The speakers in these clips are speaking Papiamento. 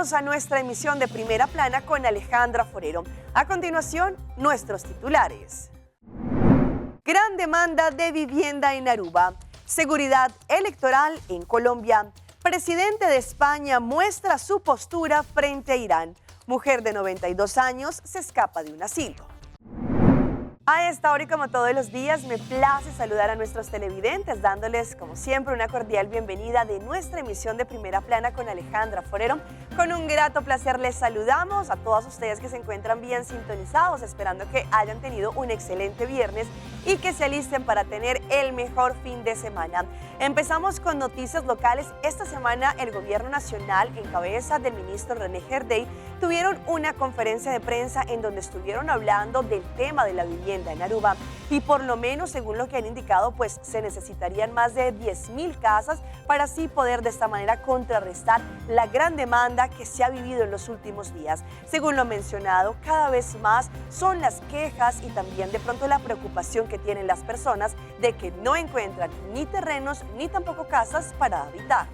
Bienvenidos a nuestra emisión de Primera Plana con Alejandra Forero. A continuación, nuestros titulares. Gran demanda de vivienda en Aruba. Seguridad electoral en Colombia. Presidente de España muestra su postura frente a Irán. Mujer de 92 años se escapa de un asilo. A esta hora y como todos los días me place saludar a nuestros televidentes dándoles como siempre una cordial bienvenida de nuestra emisión de Primera Plana con Alejandra Forero. Con un grato placer les saludamos a todos ustedes que se encuentran bien sintonizados, esperando que hayan tenido un excelente viernes y que se alisten para tener el mejor fin de semana. Empezamos con noticias locales. Esta semana el Gobierno Nacional, en cabeza del ministro René Herdey, tuvieron una conferencia de prensa en donde estuvieron hablando del tema de la vivienda en Aruba y por lo menos, según lo que han indicado, pues se necesitarían más de 10.000 casas para así poder de esta manera contrarrestar la gran demanda que se ha vivido en los últimos días. Según lo mencionado, cada vez más son las quejas y también de pronto la preocupación que tienen las personas de que no encuentran ni terrenos ni tampoco casas para habitar.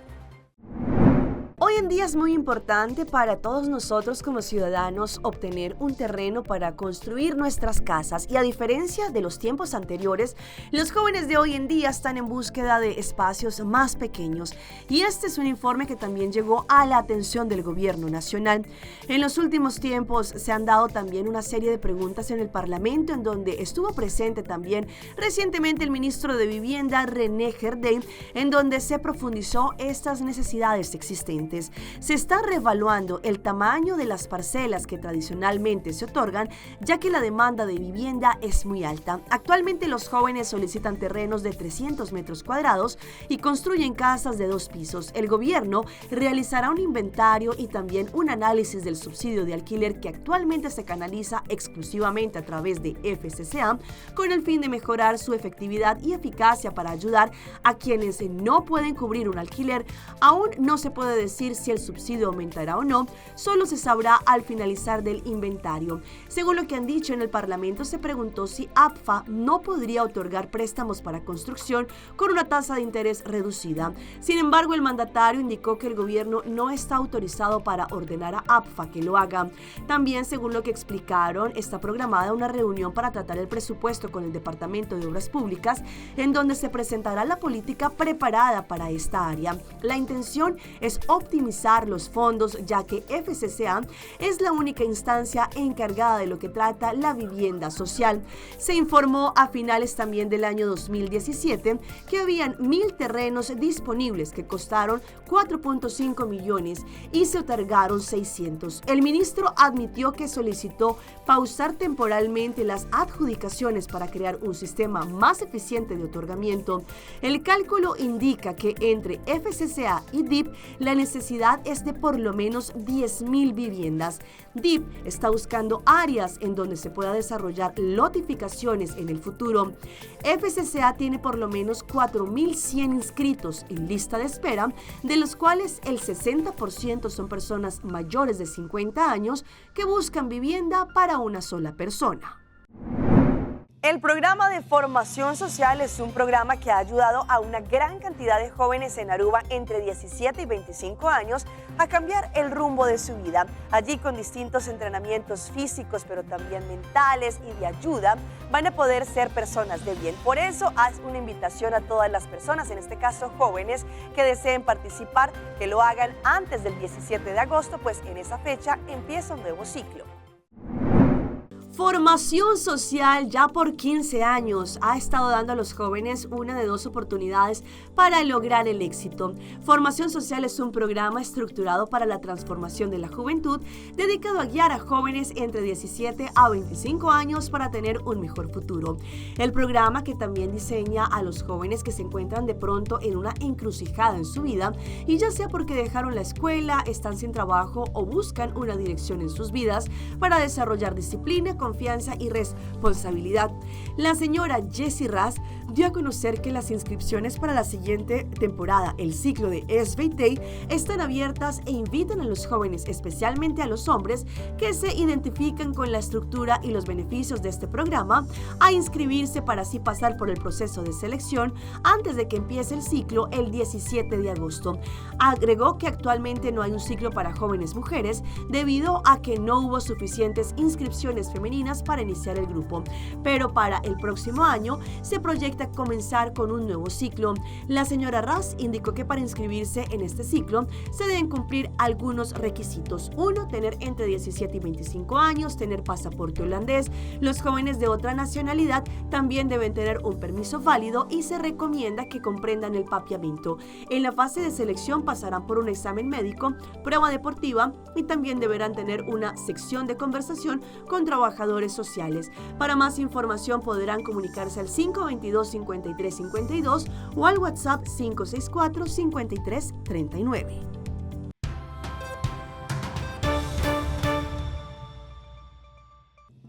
Hoy en día es muy importante para todos nosotros como ciudadanos obtener un terreno para construir nuestras casas y a diferencia de los tiempos anteriores, los jóvenes de hoy en día están en búsqueda de espacios más pequeños y este es un informe que también llegó a la atención del gobierno nacional. En los últimos tiempos se han dado también una serie de preguntas en el Parlamento en donde estuvo presente también recientemente el ministro de Vivienda René Herdey, en donde se profundizó estas necesidades existentes. Se está revaluando el tamaño de las parcelas que tradicionalmente se otorgan, ya que la demanda de vivienda es muy alta. Actualmente los jóvenes solicitan terrenos de 300 metros cuadrados y construyen casas de 2 pisos. El gobierno realizará un inventario y también un análisis del subsidio de alquiler que actualmente se canaliza exclusivamente a través de FCCA con el fin de mejorar su efectividad y eficacia para ayudar a quienes no pueden cubrir un alquiler. Aún no se puede decir si el subsidio aumentará o no, solo se sabrá al finalizar del inventario. Según lo que han dicho en el Parlamento, se preguntó si APFA no podría otorgar préstamos para construcción con una tasa de interés reducida. Sin embargo, el mandatario indicó que el gobierno no está autorizado para ordenar a APFA que lo haga. También, según lo que explicaron, está programada una reunión para tratar el presupuesto con el Departamento de Obras Públicas, en donde se presentará la política preparada para esta área. La intención es optimizar los fondos, ya que FCCA es la única instancia encargada de lo que trata la vivienda social. Se informó a finales también del año 2017 que habían 1.000 terrenos disponibles que costaron 4.5 millones y se otorgaron 600. El ministro admitió que solicitó pausar temporalmente las adjudicaciones para crear un sistema más eficiente de otorgamiento. El cálculo indica que entre FCCA y DIP la necesidad es de por lo menos 10.000 viviendas. DIP está buscando áreas en donde se pueda desarrollar lotificaciones en el futuro. FCCA tiene por lo menos 4.100 inscritos en lista de espera, de los cuales el 60% son personas mayores de 50 años que buscan vivienda para una sola persona. El programa de formación social es un programa que ha ayudado a una gran cantidad de jóvenes en Aruba entre 17 y 25 años a cambiar el rumbo de su vida. Allí con distintos entrenamientos físicos, pero también mentales y de ayuda, van a poder ser personas de bien. Por eso, haz una invitación a todas las personas, en este caso jóvenes, que deseen participar, que lo hagan antes del 17 de agosto, pues en esa fecha empieza un nuevo ciclo. Formación Social ya por 15 años ha estado dando a los jóvenes una de dos oportunidades para lograr el éxito. Formación Social es un programa estructurado para la transformación de la juventud, dedicado a guiar a jóvenes entre 17 a 25 años para tener un mejor futuro. El programa, que también diseña a los jóvenes que se encuentran de pronto en una encrucijada en su vida, y ya sea porque dejaron la escuela, están sin trabajo o buscan una dirección en sus vidas para desarrollar disciplina, confianza y responsabilidad. La señora Jessie Ras dio a conocer que las inscripciones para la siguiente temporada, el ciclo de SVT, están abiertas e invitan a los jóvenes, especialmente a los hombres, que se identifican con la estructura y los beneficios de este programa, a inscribirse para así pasar por el proceso de selección antes de que empiece el ciclo el 17 de agosto. Agregó que actualmente no hay un ciclo para jóvenes mujeres debido a que no hubo suficientes inscripciones femeninas para iniciar el grupo, pero para el próximo año se proyecta comenzar con un nuevo ciclo. La señora Ras indicó que para inscribirse en este ciclo se deben cumplir algunos requisitos. Uno, tener entre 17 y 25 años, tener pasaporte holandés. Los jóvenes de otra nacionalidad también deben tener un permiso válido y se recomienda que comprendan el papiamento. En la fase de selección pasarán por un examen médico, prueba deportiva y también deberán tener una sección de conversación con trabajadores sociales. Para más información podrán comunicarse al 522-5352 o al WhatsApp 564-5339.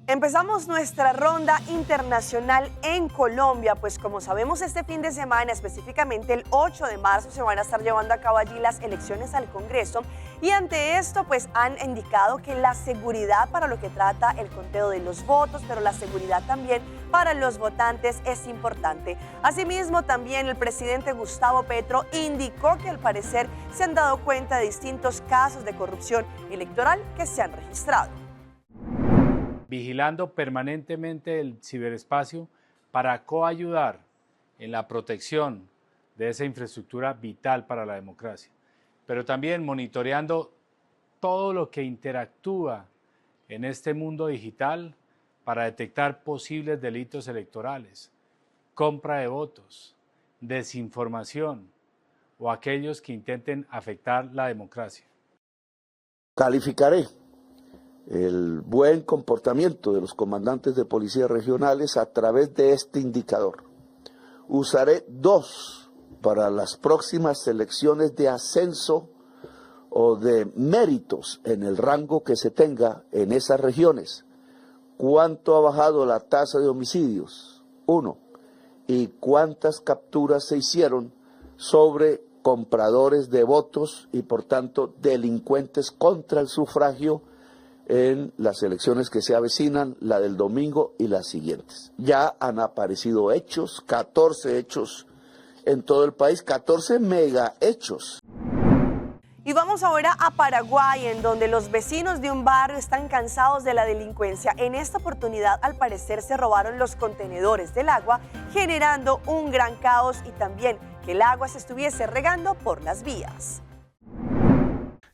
Empezamos nuestra ronda internacional en Colombia, pues como sabemos este fin de semana, específicamente el 8 de marzo, se van a estar llevando a cabo allí las elecciones al Congreso y ante esto pues han indicado que la seguridad para lo que trata el conteo de los votos, pero la seguridad también para los votantes es importante. Asimismo, también el presidente Gustavo Petro indicó que al parecer se han dado cuenta de distintos casos de corrupción electoral que se han registrado. Vigilando permanentemente el ciberespacio para coayudar en la protección de esa infraestructura vital para la democracia, pero también monitoreando todo lo que interactúa en este mundo digital para detectar posibles delitos electorales, compra de votos, desinformación o aquellos que intenten afectar la democracia. Calificaré el buen comportamiento de los comandantes de policías regionales a través de este indicador. Usaré 2 para las próximas selecciones de ascenso o de méritos en el rango que se tenga en esas regiones. ¿Cuánto ha bajado la tasa de homicidios? 1. ¿Y cuántas capturas se hicieron sobre compradores de votos y, por tanto, delincuentes contra el sufragio en las elecciones que se avecinan, la del domingo y las siguientes? Ya han aparecido hechos, 14 hechos en todo el país, 14 mega hechos. Y vamos ahora a Paraguay, en donde los vecinos de un barrio están cansados de la delincuencia. En esta oportunidad, al parecer, se robaron los contenedores del agua, generando un gran caos y también que el agua se estuviese regando por las vías.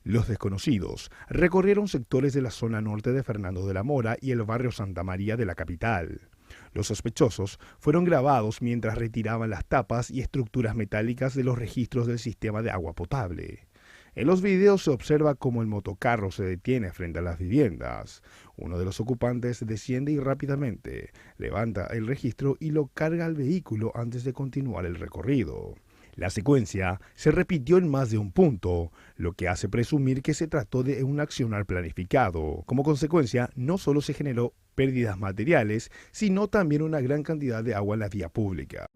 Los desconocidos recorrieron sectores de la zona norte de Fernando de la Mora y el barrio Santa María de la capital. Los sospechosos fueron grabados mientras retiraban las tapas y estructuras metálicas de los registros del sistema de agua potable. En los videos se observa cómo el motocarro se detiene frente a las viviendas. Uno de los ocupantes desciende y rápidamente levanta el registro y lo carga al vehículo antes de continuar el recorrido. La secuencia se repitió en más de un punto, lo que hace presumir que se trató de un accionar planificado. Como consecuencia, no solo se generó pérdidas materiales, sino también una gran cantidad de agua en la vía pública.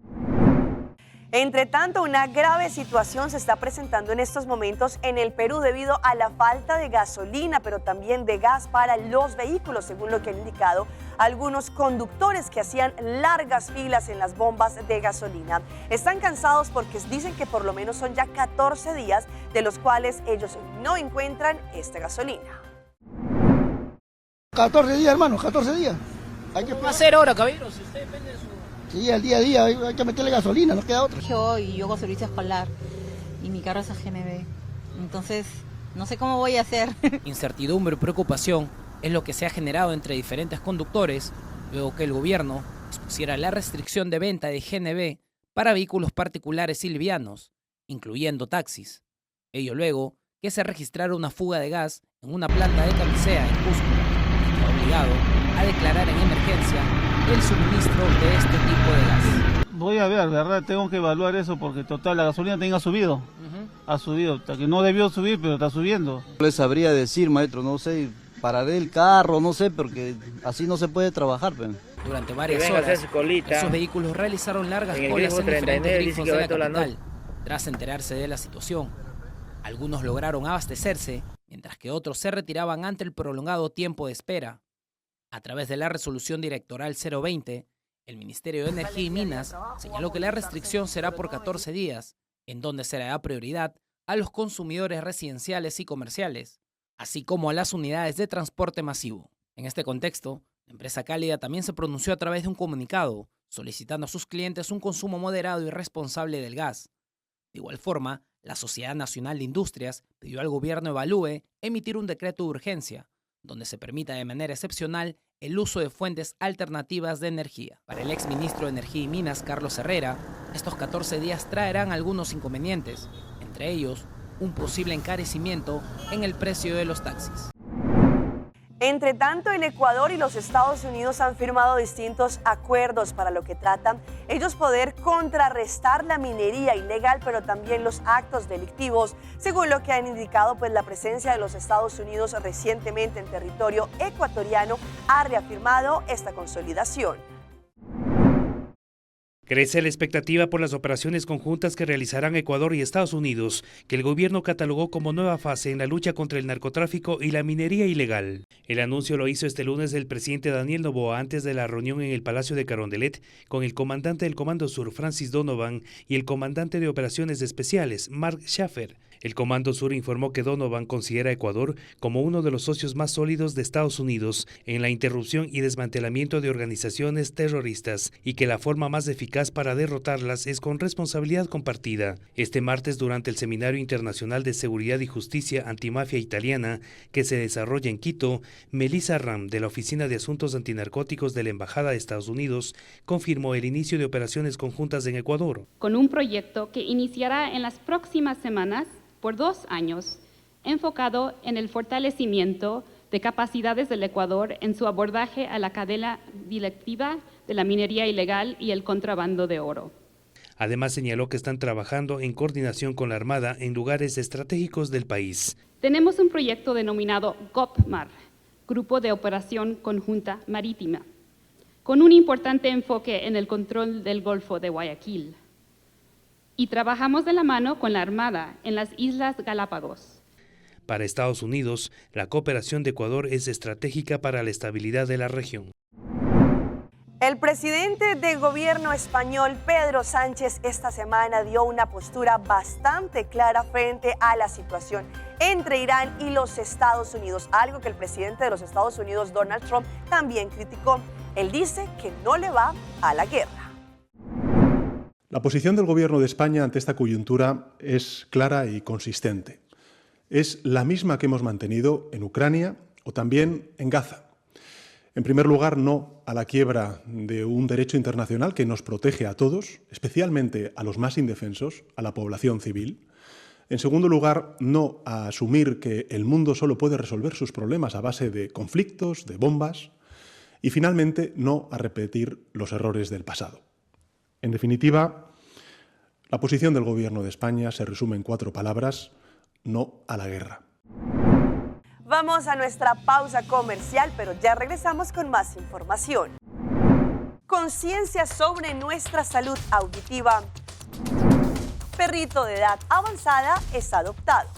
Entre tanto, una grave situación se está presentando en estos momentos en el Perú debido a la falta de gasolina, pero también de gas para los vehículos, según lo que han indicado algunos conductores que hacían largas filas en las bombas de gasolina. Están cansados porque dicen que por lo menos son ya 14 días de los cuales ellos no encuentran esta gasolina. 14 días, hermano, 14 días. Hay que ¿Qué va a hacer ahora, caballero? Si usted depende de su... Sí, al día a día hay que meterle gasolina, no queda otra. Yo hago servicio escolar y mi carro es a GNB, entonces no sé cómo voy a hacer. Incertidumbre y preocupación es lo que se ha generado entre diferentes conductores luego que el gobierno expusiera la restricción de venta de GNB para vehículos particulares y livianos, incluyendo taxis. Ello luego que se registrara una fuga de gas en una planta de camisea en Cusco, que ha obligado a declarar en emergencia el suministro de este tipo de gas. Voy a ver, ¿verdad? Tengo que evaluar eso porque total, la gasolina también ha subido. Ha subido, hasta que no debió subir, pero está subiendo. No les sabría decir, maestro, no sé. Pararé el carro, no sé, porque así no se puede trabajar. Pe. Durante varias horas, esos vehículos realizaron largas En el colas grifo en diferentes 39 dice grifos que de va la toda la capital, tras enterarse de la situación. Algunos lograron abastecerse, mientras que otros se retiraban ante el prolongado tiempo de espera. A través de la resolución directoral 020, el Ministerio de Energía y Minas señaló que la restricción será por 14 días, en donde se le da prioridad a los consumidores residenciales y comerciales, así como a las unidades de transporte masivo. En este contexto, la empresa Cálida también se pronunció a través de un comunicado solicitando a sus clientes un consumo moderado y responsable del gas. De igual forma, la Sociedad Nacional de Industrias pidió al gobierno evalúe emitir un decreto de urgencia, donde se permita de manera excepcional el uso de fuentes alternativas de energía. Para el exministro de Energía y Minas, Carlos Herrera, estos 14 días traerán algunos inconvenientes, entre ellos un posible encarecimiento en el precio de los taxis. Entre tanto, el Ecuador y los Estados Unidos han firmado distintos acuerdos para lo que tratan ellos poder contrarrestar la minería ilegal, pero también los actos delictivos, según lo que han indicado, pues la presencia de los Estados Unidos recientemente en territorio ecuatoriano ha reafirmado esta consolidación. Crece la expectativa por las operaciones conjuntas que realizarán Ecuador y Estados Unidos, que el gobierno catalogó como nueva fase en la lucha contra el narcotráfico y la minería ilegal. El anuncio lo hizo este lunes el presidente Daniel Noboa antes de la reunión en el Palacio de Carondelet con el comandante del Comando Sur, Francis Donovan, y el comandante de Operaciones Especiales, Mark Schaffer. El Comando Sur informó que Donovan considera a Ecuador como uno de los socios más sólidos de Estados Unidos en la interrupción y desmantelamiento de organizaciones terroristas y que la forma más eficaz para derrotarlas es con responsabilidad compartida. Este martes, durante el Seminario Internacional de Seguridad y Justicia Antimafia Italiana que se desarrolla en Quito, Melissa Ram, de la Oficina de Asuntos Antinarcóticos de la Embajada de Estados Unidos, confirmó el inicio de operaciones conjuntas en Ecuador. Con un proyecto que iniciará en las próximas semanas por 2 años, enfocado en el fortalecimiento de capacidades del Ecuador en su abordaje a la cadena delictiva de la minería ilegal y el contrabando de oro. Además, señaló que están trabajando en coordinación con la Armada en lugares estratégicos del país. Tenemos un proyecto denominado GOPMAR, Grupo de Operación Conjunta Marítima, con un importante enfoque en el control del Golfo de Guayaquil. Y trabajamos de la mano con la Armada en las Islas Galápagos. Para Estados Unidos, la cooperación de Ecuador es estratégica para la estabilidad de la región. El presidente del gobierno español, Pedro Sánchez, esta semana dio una postura bastante clara frente a la situación entre Irán y los Estados Unidos, algo que el presidente de los Estados Unidos, Donald Trump, también criticó. Él dice que no le va a la guerra. La posición del Gobierno de España ante esta coyuntura es clara y consistente. Es la misma que hemos mantenido en Ucrania o también en Gaza. En primer lugar, no a la quiebra de un derecho internacional que nos protege a todos, especialmente a los más indefensos, a la población civil. En segundo lugar, no a asumir que el mundo solo puede resolver sus problemas a base de conflictos, de bombas. Y finalmente, no a repetir los errores del pasado. En definitiva, la posición del Gobierno de España se resume en 4 palabras: no a la guerra. Vamos a nuestra pausa comercial, pero ya regresamos con más información. Conciencia sobre nuestra salud auditiva. Perrito de edad avanzada es adoptado.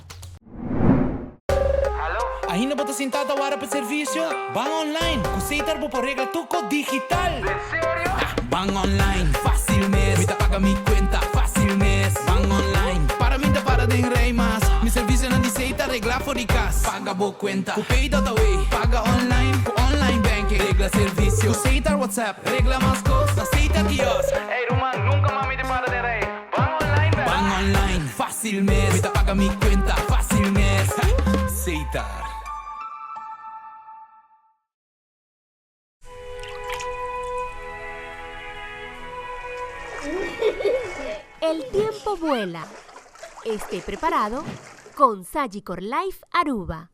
Ahí no puedo sentar ahora para servicio. Van online, cosita por regla tuco digital. ¿En serio? Van online, fácil mes. Me paga mi cuenta, fácil mes. Van online, para mí te para de rey más. Mi servicio no dice te regla for the cash. Paga bo cuenta, pay dot away. Paga online, online banking. Regla servicio, Cosita WhatsApp. Regla más cosas, cita kiosk. Hey, Román, nunca mami te para de rey. Van online, Van online, fácil mes. Me paga mi cuenta, fácil mes. Cita. El tiempo vuela. Esté preparado con Sagicor Life Aruba.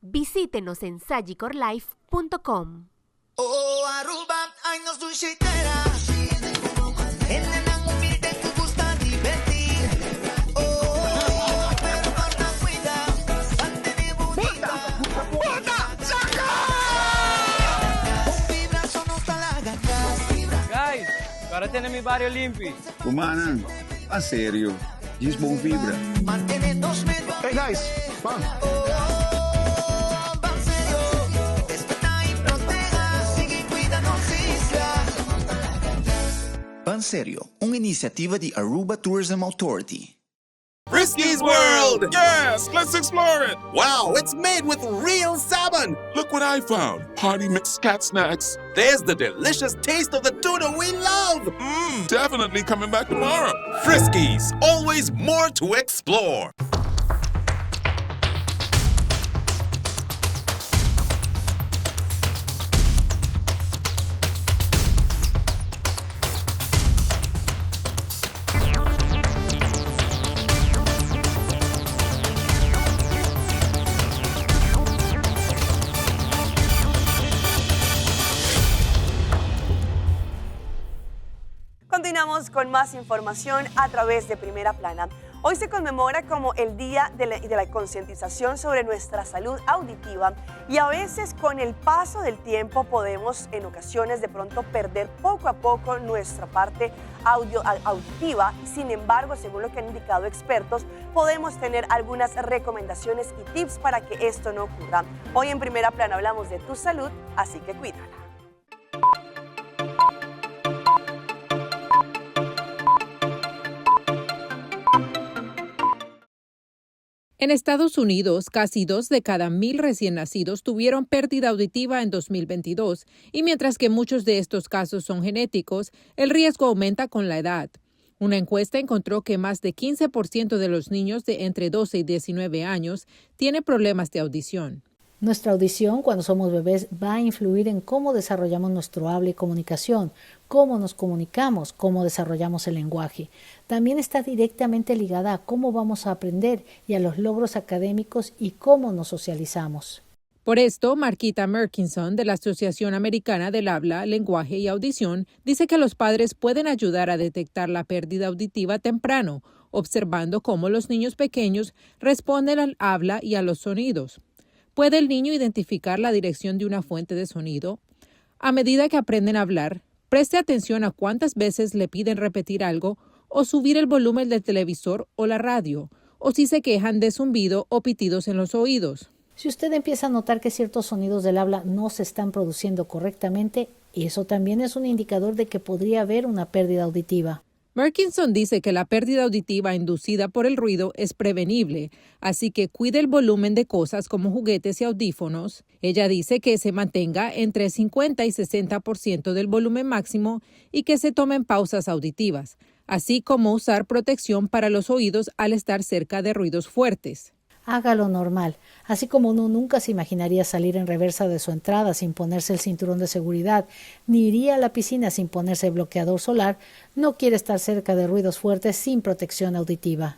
Visítenos en sagicorlife punto com. Oh, Aruba, ay, nos dulcitera. En el humilde que gusta divertir. Oh, pero corta cuida. Mantene bonita. ¡Bota! Para tene mi bario limpi. Rumannan, pa serio, djis bon vibra. Hey guys, ban! Ban Serio, un inisiativa di Aruba Tourism Authority. Frisky's World! Yes, let's explore it! Wow, it's made with real salmon! Look what I found! Party mix cat snacks. There's the delicious taste of the tuna we love! Mmm, definitely coming back tomorrow. Friskies, always more to explore. Continuamos con más información a través de Primera Plana. Hoy se conmemora como el Día de la, Concientización sobre nuestra salud auditiva y a veces con el paso del tiempo podemos en ocasiones de pronto perder poco a poco nuestra parte audio, auditiva. Sin embargo, según lo que han indicado expertos, podemos tener algunas recomendaciones y tips para que esto no ocurra. Hoy en Primera Plana hablamos de tu salud, así que cuídala. En Estados Unidos, casi dos de cada mil recién nacidos tuvieron pérdida auditiva en 2022, y mientras que muchos de estos casos son genéticos, el riesgo aumenta con la edad. Una encuesta encontró que más de 15% de los niños de entre 12 y 19 años tiene problemas de audición. Nuestra audición cuando somos bebés va a influir en cómo desarrollamos nuestro habla y comunicación, cómo nos comunicamos, cómo desarrollamos el lenguaje. También está directamente ligada a cómo vamos a aprender y a los logros académicos y cómo nos socializamos. Por esto, Marquita Merkinson, de la Asociación Americana del Habla, Lenguaje y Audición, dice que los padres pueden ayudar a detectar la pérdida auditiva temprano, observando cómo los niños pequeños responden al habla y a los sonidos. ¿Puede el niño identificar la dirección de una fuente de sonido? A medida que aprenden a hablar, preste atención a cuántas veces le piden repetir algo o subir el volumen del televisor o la radio, o si se quejan de zumbido o pitidos en los oídos. Si usted empieza a notar que ciertos sonidos del habla no se están produciendo correctamente, eso también es un indicador de que podría haber una pérdida auditiva. Merkinson dice que la pérdida auditiva inducida por el ruido es prevenible, así que cuide el volumen de cosas como juguetes y audífonos. Ella dice que se mantenga entre 50 y 60% del volumen máximo y que se tomen pausas auditivas, así como usar protección para los oídos al estar cerca de ruidos fuertes. Hágalo normal, así como uno nunca se imaginaría salir en reversa de su entrada sin ponerse el cinturón de seguridad, ni iría a la piscina sin ponerse bloqueador solar, no quiere estar cerca de ruidos fuertes sin protección auditiva.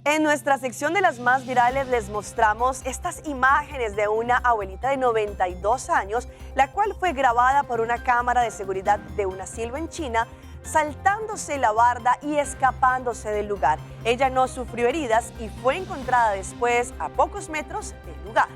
En nuestra sección de las más virales les mostramos estas imágenes de una abuelita de 92 años, la cual fue grabada por una cámara de seguridad de un asilo en China, saltándose la barda y escapándose del lugar. Ella no sufrió heridas y fue encontrada después a pocos metros del lugar.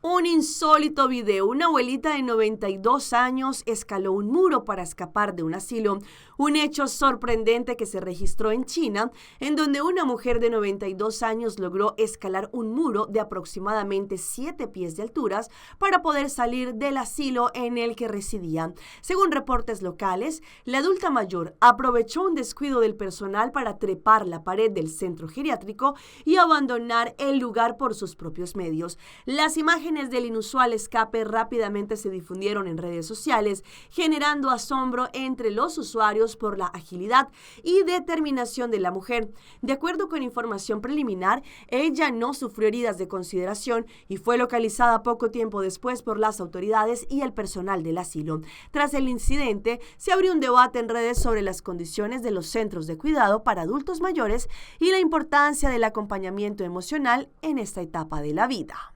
Un insólito video. Una abuelita de 92 años escaló un muro para escapar de un asilo. Un hecho sorprendente que se registró en China, en donde una mujer de 92 años logró escalar un muro de aproximadamente 7 pies de alturas para poder salir del asilo en el que residía. Según reportes locales, la adulta mayor aprovechó un descuido del personal para trepar la pared del centro geriátrico y abandonar el lugar por sus propios medios. Las imágenes del inusual escape rápidamente se difundieron en redes sociales, generando asombro entre los usuarios por la agilidad y determinación de la mujer. De acuerdo con información preliminar, ella no sufrió heridas de consideración y fue localizada poco tiempo después por las autoridades y el personal del asilo. Tras el incidente, se abrió un debate en redes sobre las condiciones de los centros de cuidado para adultos mayores y la importancia del acompañamiento emocional en esta etapa de la vida.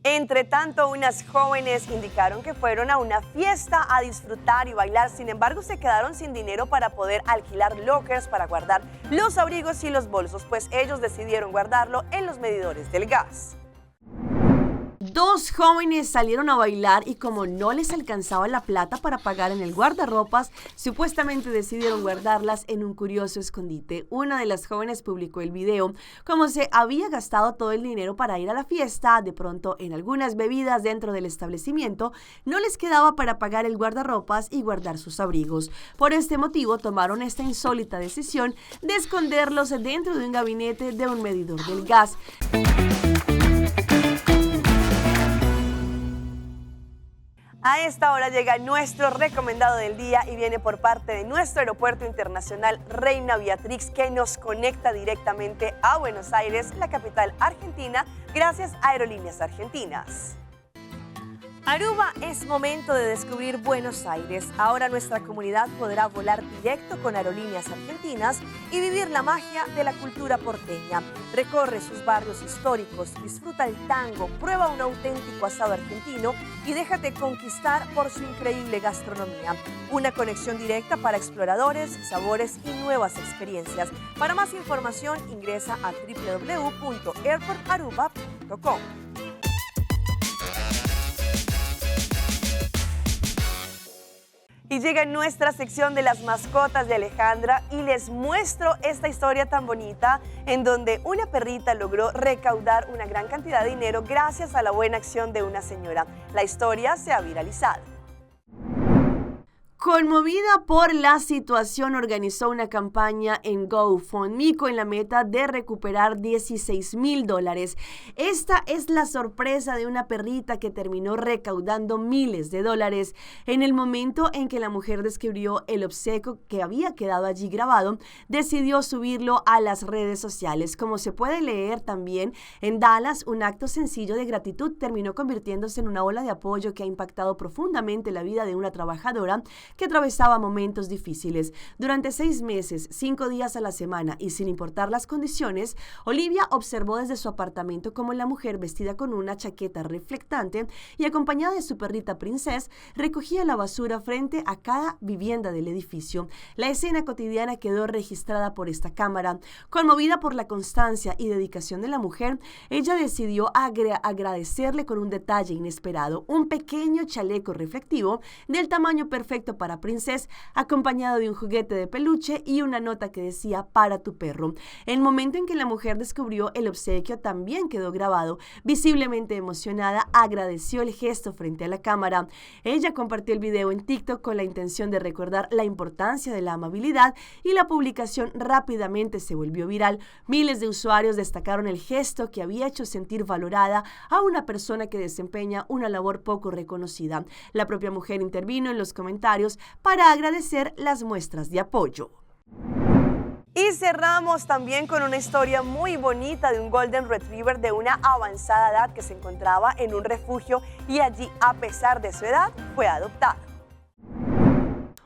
Entre tanto, unas jóvenes indicaron que fueron a una fiesta a disfrutar y bailar, sin embargo, se quedaron sin dinero para poder alquilar lockers para guardar los abrigos y los bolsos, pues ellos decidieron guardarlo en los medidores del gas. Dos jóvenes salieron a bailar y como no les alcanzaba la plata para pagar en el guardarropas, supuestamente decidieron guardarlas en un curioso escondite. Una de las jóvenes publicó el video. Como se había gastado todo el dinero para ir a la fiesta, de pronto en algunas bebidas dentro del establecimiento, no les quedaba para pagar el guardarropas y guardar sus abrigos. Por este motivo tomaron esta insólita decisión de esconderlos dentro de un gabinete de un medidor del gas. A esta hora llega nuestro recomendado del día y viene por parte de nuestro aeropuerto internacional Reina Beatrix, que nos conecta directamente a Buenos Aires, la capital argentina, gracias a Aerolíneas Argentinas. Aruba, es momento de descubrir Buenos Aires. Ahora nuestra comunidad podrá volar directo con Aerolíneas Argentinas y vivir la magia de la cultura porteña. Recorre sus barrios históricos, disfruta el tango, prueba un auténtico asado argentino y déjate conquistar por su increíble gastronomía. Una conexión directa para exploradores, sabores y nuevas experiencias. Para más información ingresa a www.airportaruba.com. Y llega nuestra sección de las mascotas de Alejandra y les muestro esta historia tan bonita en donde una perrita logró recaudar una gran cantidad de dinero gracias a la buena acción de una señora. La historia se ha viralizado. Conmovida por la situación, organizó una campaña en GoFundMe con la meta de recuperar 16 mil dólares. Esta es la sorpresa de una perrita que terminó recaudando miles de dólares. En el momento en que la mujer descubrió el obsequio que había quedado allí grabado, decidió subirlo a las redes sociales. Como se puede leer también en Dallas, un acto sencillo de gratitud terminó convirtiéndose en una ola de apoyo que ha impactado profundamente la vida de una trabajadora que atravesaba momentos difíciles. Durante 6 meses, 5 días a la semana y sin importar las condiciones, Olivia observó desde su apartamento cómo la mujer vestida con una chaqueta reflectante y acompañada de su perrita Princess recogía la basura frente a cada vivienda del edificio. La escena cotidiana quedó registrada por esta cámara. Conmovida por la constancia y dedicación de la mujer, ella decidió agradecerle con un detalle inesperado, un pequeño chaleco reflectivo del tamaño perfecto para Princess, acompañado de un juguete de peluche y una nota que decía para tu perro. El momento en que la mujer descubrió el obsequio también quedó grabado. Visiblemente emocionada, agradeció el gesto frente a la cámara. Ella compartió el video en TikTok con la intención de recordar la importancia de la amabilidad y la publicación rápidamente se volvió viral. Miles de usuarios destacaron el gesto que había hecho sentir valorada a una persona que desempeña una labor poco reconocida. La propia mujer intervino en los comentarios para agradecer las muestras de apoyo. Y cerramos también con una historia muy bonita de un Golden Retriever de una avanzada edad que se encontraba en un refugio y allí, a pesar de su edad, fue adoptado.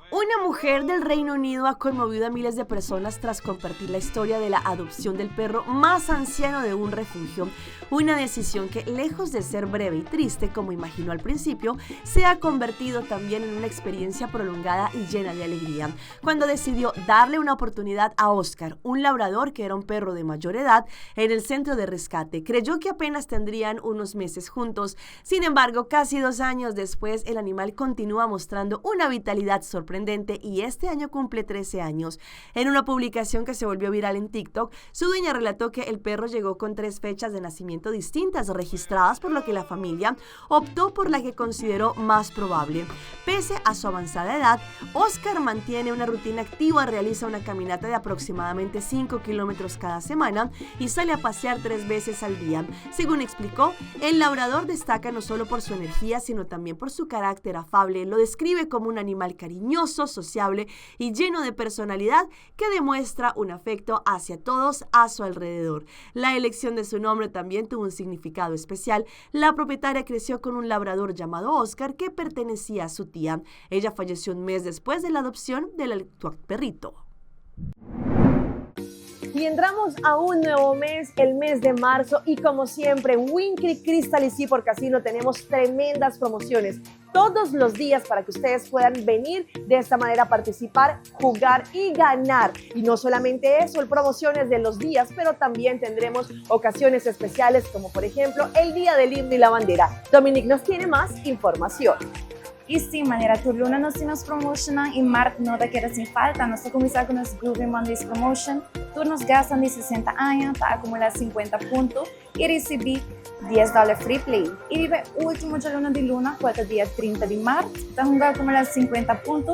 Una mujer del Reino Unido ha conmovido a miles de personas tras compartir la historia de la adopción del perro más anciano de un refugio. Una decisión que, lejos de ser breve y triste, como imaginó al principio, se ha convertido también en una experiencia prolongada y llena de alegría. Cuando decidió darle una oportunidad a Oscar, un labrador que era un perro de mayor edad, en el centro de rescate, creyó que apenas tendrían unos meses juntos. Sin embargo, casi 2 años después, el animal continúa mostrando una vitalidad sorprendente y este año cumple 13 años. En una publicación que se volvió viral en TikTok, su dueña relató que el perro llegó con 3 fechas de nacimiento distintas registradas, por lo que la familia optó por la que consideró más probable. Pese a su avanzada edad, Oscar mantiene una rutina activa, realiza una caminata de aproximadamente 5 kilómetros cada semana y sale a pasear 3 veces al día. Según explicó, el labrador destaca no solo por su energía, sino también por su carácter afable. Lo describe como un animal cariñoso, sociable y lleno de personalidad que demuestra un afecto hacia todos a su alrededor. La elección de su nombre también tuvo un significado especial. La propietaria creció con un labrador llamado Oscar que pertenecía a su tía. Ella falleció un mes después de la adopción del actual perrito. Y entramos a un nuevo mes, el mes de marzo, y como siempre, Wincreek Crystal y Seaport Casino tenemos tremendas promociones todos los días para que ustedes puedan venir de esta manera a participar, jugar y ganar. Y no solamente eso, el promociones de los días, pero también tendremos ocasiones especiales como por ejemplo el Día del Himno y la Bandera. Dominique nos tiene más información. Y si, manera tur luna nos tin nos promotionnan y mart no ta keda sin falta. Nos ta cuminsa cu nos Groovy Mondays promotion. Tur nos gastnan di 60 aña ta acumula 50 punto y ricibi 10 dollar free play. Y riba e ultimo djaluna di luna, cual ta dia 30 di mart, ta hunga acumula 50 punto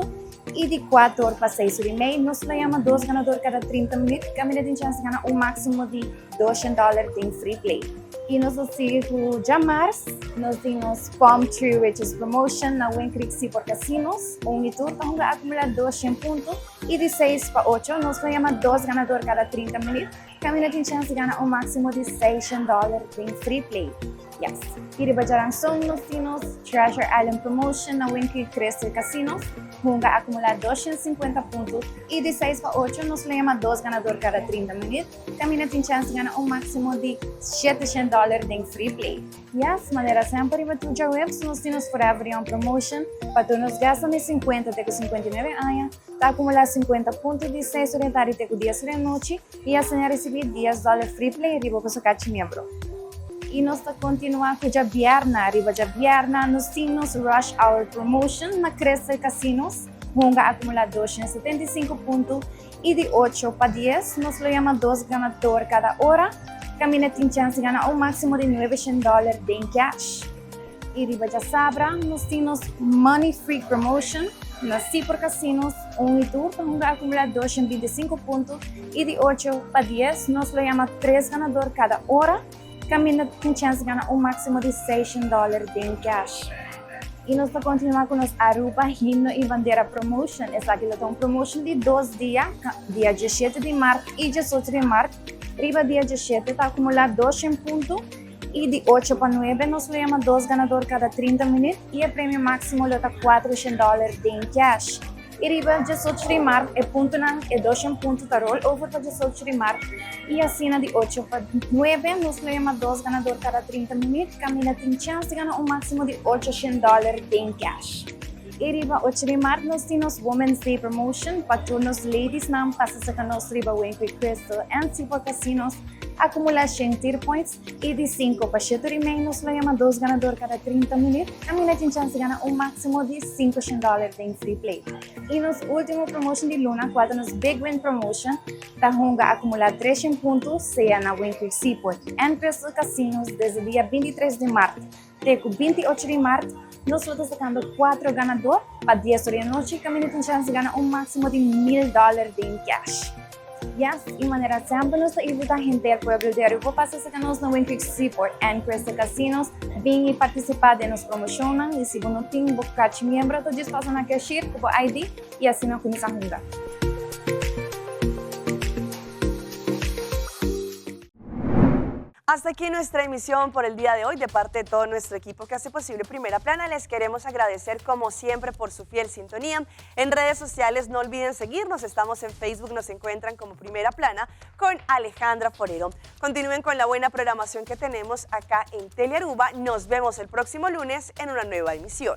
y di 4 or pa 6 or y mei nos lo yama dos ganador cada 30 minuut caminda tin chance di gana un maximo di 200 dollar den free play. Y nos lo sigui cu djamars, nos tin nos Palm Tree Riches Promotion na Wind Creek Seaport Casinos. Un y tur ta hunga acumula 200 punto y di 6 pa 8 nos lo yama dos ganador cada 30 minuut. Caminda tin chance di gana un maximo di 600 dollar den free play. Yes. Y riba djaranson nos tin nos Treasure Island Promotion na Wind Creek Crystal Casinos. Hunga acumula 250 punto y di 6 pa 8 nos lo yama dos ganador cada 30 minuut. Caminda tin chance di gana un maximo di 700 dollar den free play. Yes, manera semper riba tur djaweps nos tin nos Forever Young Promotion pa tur nos gastonan di 50 te cu 59 aña ta acumula 50 punto di 6 ora di tardi te cu 10 ora di anochi y asina ricibi 10 dollar free play riba boso cachi miembro. Y nos ta continua cu djabierna, riba djabierna nos tin nos Rush Hour Promotion na Crystal Casinos, hunga acumula 275 punto Y di ocho pa dies nos lo yama dos ganador cada ora, caminda tin chance di gana un maximo di nuebeshen dollar den cash. Y riba djasabra nos tin nos Money Free Promotion na Seaport Casinos, un y tur ta hunga acumula 225 punto y di ocho pa dies nos lo yama tres ganador cada ora, Caminda tin chens di gana un maximo di seishen dollar den cash. Y nos ta continua cu nos Aruba Himno y Bandera Promotion. Esaki lo ta un promotion di dos dia, dia diesshete di mart y diesocho di mart. Riba dia diesshete ta acumula doshen punto y di ocho pa nuebe nos lo yama dos ganador cada 30 minuut y e premio maximo lo ta cuatroshen dollar den cash. I riba diesocho di mart e puntonan, e doshen punto ta roll over pa diesocho di mart i asina di ocho pa nuebe nos lo yama dos ganador kada 30 minuut kaminda tin chans di gana un maximo di ochoshen dollar den cash. I riba ocho di mart nos tin nos Women's Day Promotion pa tur nos ladiesnan pasa saka nos riba Winkway Crystal and Seaport Casinos akumula shen tier points I di sinku pa shetu di mei nos lo yama dos ganador kada 30 minüt. Kaminda tin chans di gana un máksimo di 500 dòler den free play. I nos último promotion di luna kual ta nos Big Win Promotion ta hunga akumulá 300 punto sea na Wind Creek Seaport en Crystal Casinos desde dia 23 di mart te ku 28 di mart. Nos lo ta sakando kuatro ganador pa 10 ora di anochi kaminda tin chans di gana un máksimo di 1000 dòler den cash. Yes, y manera semper nos ta invita henter pueblo di Aruba pasa cerca nos na Wind Creek Seaport en Crystal Casinos, bin y participa den nos promocionnan y si bo no tin bo cachi miembro ta djis pasa na cashier cu bo ID y asina cuminsa hunga. Hasta aquí nuestra emisión por el día de hoy. De parte de todo nuestro equipo que hace posible Primera Plana, les queremos agradecer como siempre por su fiel sintonía. En redes sociales no olviden seguirnos. Estamos en Facebook, nos encuentran como Primera Plana con Alejandra Forero. Continúen con la buena programación que tenemos acá en Telearuba. Nos vemos el próximo lunes en una nueva emisión.